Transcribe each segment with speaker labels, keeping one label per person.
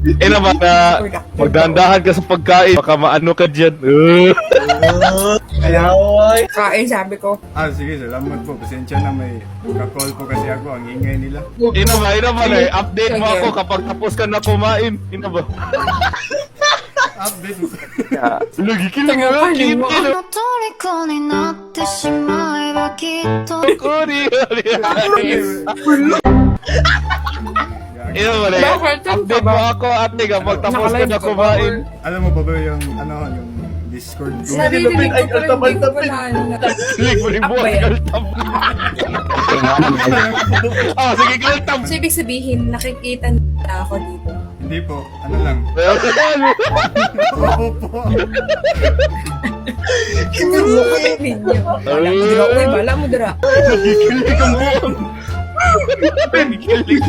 Speaker 1: Eh naman na magdandahan ka sa pagkain. Baka maano ka dyan.
Speaker 2: Kaya,
Speaker 3: Kain, sabi ko.
Speaker 4: Ah, sige, salamat po. Pasensya na, may ka-call po kasi ako. Ang ingay nila.
Speaker 1: Ina ba na, update mo ako kapag tapos ka na kumain. Ina ba?
Speaker 4: Update mo.
Speaker 1: Lagi kilig na, kilig.
Speaker 5: の虜になってしまえばきっと
Speaker 1: Kuri. Ina ba na,
Speaker 3: Bakit? Saan ka
Speaker 1: update
Speaker 3: ba?
Speaker 1: mo ako, ate, kapag tapos ka
Speaker 3: Nakalive
Speaker 1: na
Speaker 3: ka ba?
Speaker 1: kumain.
Speaker 4: Alam mo pa ba yung, ano, yung Discord ko?
Speaker 3: Naririnig ko pero hindi ko pa na ano.
Speaker 1: Kilig mo rin
Speaker 3: Up ba
Speaker 1: buwan,
Speaker 3: yan?
Speaker 1: kaltab. Ah, sige, kaltab.
Speaker 3: So, ibig sabihin, nakikita na ako dito.
Speaker 4: Hindi po, ano lang. Oo po.
Speaker 3: Ninyo. Bala mo dira. Uy, bala mo dira.
Speaker 1: Nagikilig ang buong. Nagikilig.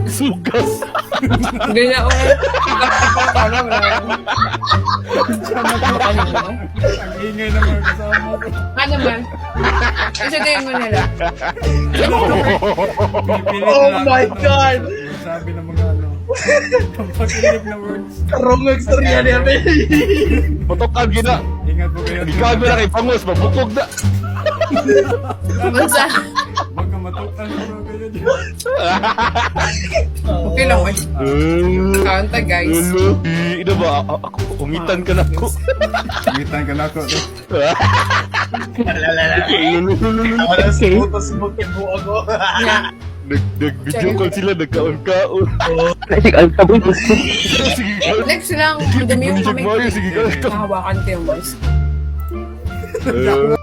Speaker 1: Sugas.
Speaker 3: Ganyan ako. Bala mo dira.
Speaker 4: Ang ingay ng mga kasama ko.
Speaker 3: Ano man? Isaguin mo nila.
Speaker 4: Pinipilit
Speaker 2: Oh
Speaker 4: na lang
Speaker 2: my
Speaker 4: ako
Speaker 2: God!
Speaker 4: magsabi ng mga ano, pampakilig na words.
Speaker 2: Karong istorya niya, be.
Speaker 1: Putokan gina.
Speaker 4: Ingat po kayo.
Speaker 1: Ikaw na kay pangos, mabukog na.
Speaker 3: Unsa?
Speaker 4: Baka matukan po kayo dyan.
Speaker 3: Okay lang. Eh. Kaunta, guys.
Speaker 1: Ulo. Ina ba? Ako, ungitan ka na ako.
Speaker 4: Ingitan ka na ako.
Speaker 2: Wala sa putos mo kibuo ako.
Speaker 3: Nga.
Speaker 1: Nag-video call sila, nagkaon-kaon. Sige, kaltab.
Speaker 3: Next lang, madami yung kami.
Speaker 1: Sige, kaltab.
Speaker 3: Nahawakan ko yung voice.
Speaker 1: Eh.